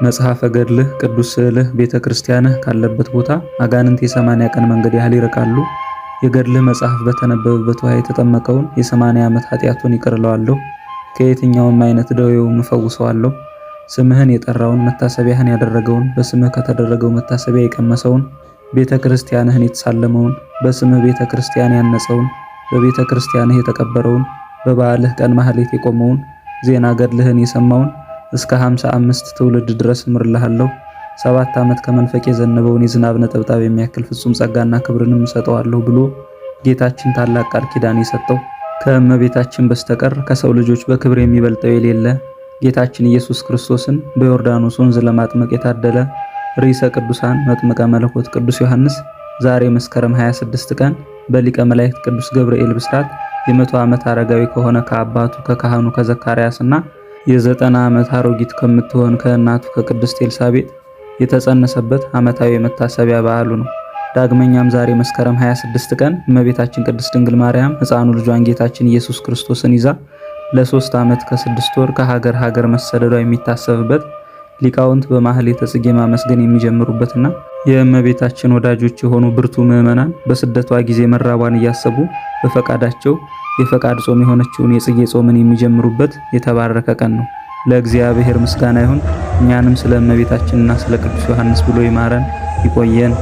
መጽሐፈ ገድልህ ቅዱስ ስዕልህ ቤተ ክርስቲያንህ ካለበት ቦታ አጋንንት የ80 ቀን መንገድ ያህል ይርቃሉ። የገድልህ መጽሐፍ በተነበበበት ውሃ የተጠመቀውን የ80 ዓመት ኃጢአቱን ይቅር እለዋለሁ፣ ከየትኛውም አይነት ደዌውም እፈውሰዋለሁ። ስምህን የጠራውን መታሰቢያህን ያደረገውን በስምህ ከተደረገው መታሰቢያ የቀመሰውን ቤተ ክርስቲያንህን የተሳለመውን በስምህ ቤተ ክርስቲያን ያነጸውን በቤተ ክርስቲያንህ የተቀበረውን በበዓልህ ቀን ማህሌት የቆመውን ዜና ገድልህን የሰማውን እስከ 55 ትውልድ ድረስ እምርልሃለሁ። 7 ዓመት ከመንፈቅ የዘነበውን የዝናብ ነጠብጣብ የሚያክል ፍጹም ጸጋና ክብርንም እሰጠዋለሁ ብሎ ጌታችን ታላቅ ቃል ኪዳን የሰጠው ከእመቤታችን በስተቀር ከሰው ልጆች በክብር የሚበልጠው የሌለ ጌታችን ኢየሱስ ክርስቶስን በዮርዳኖስ ወንዝ ለማጥመቅ የታደለ ርዕሰ ቅዱሳን መጥምቀ መለኮት ቅዱስ ዮሐንስ ዛሬ መስከረም 26 ቀን በሊቀ መላእክት ቅዱስ ገብርኤል ብስራት የ100 ዓመት አረጋዊ ከሆነ ከአባቱ ከካህኑ ከዘካርያስና የ90 ዓመት አሮጊት ከምትሆን ከእናቱ ከቅድስት ኤልሳቤጥ የተጸነሰበት ዓመታዊ የመታሰቢያ በዓሉ ነው። ዳግመኛም ዛሬ መስከረም 26 ቀን እመቤታችን ቅድስት ድንግል ማርያም ሕፃኑ ልጇን ጌታችን ኢየሱስ ክርስቶስን ይዛ ለ3 ዓመት ከ6 ወር ከሀገር ሀገር መሰደዷ የሚታሰብበት ሊቃውንት በማህሌተ ጽጌ ማመስገን የሚጀምሩበትና የእመቤታችን ወዳጆች የሆኑ ብርቱ ምዕመናን በስደቷ ጊዜ መራቧን እያሰቡ በፈቃዳቸው የፈቃድ ጾም የሆነችውን የጽጌ ጾምን የሚጀምሩበት የተባረከ ቀን ነው። ለእግዚአብሔር ምስጋና ይሁን። እኛንም ስለ እመቤታችንና ስለ ቅዱስ ዮሐንስ ብሎ ይማረን፣ ይቆየን።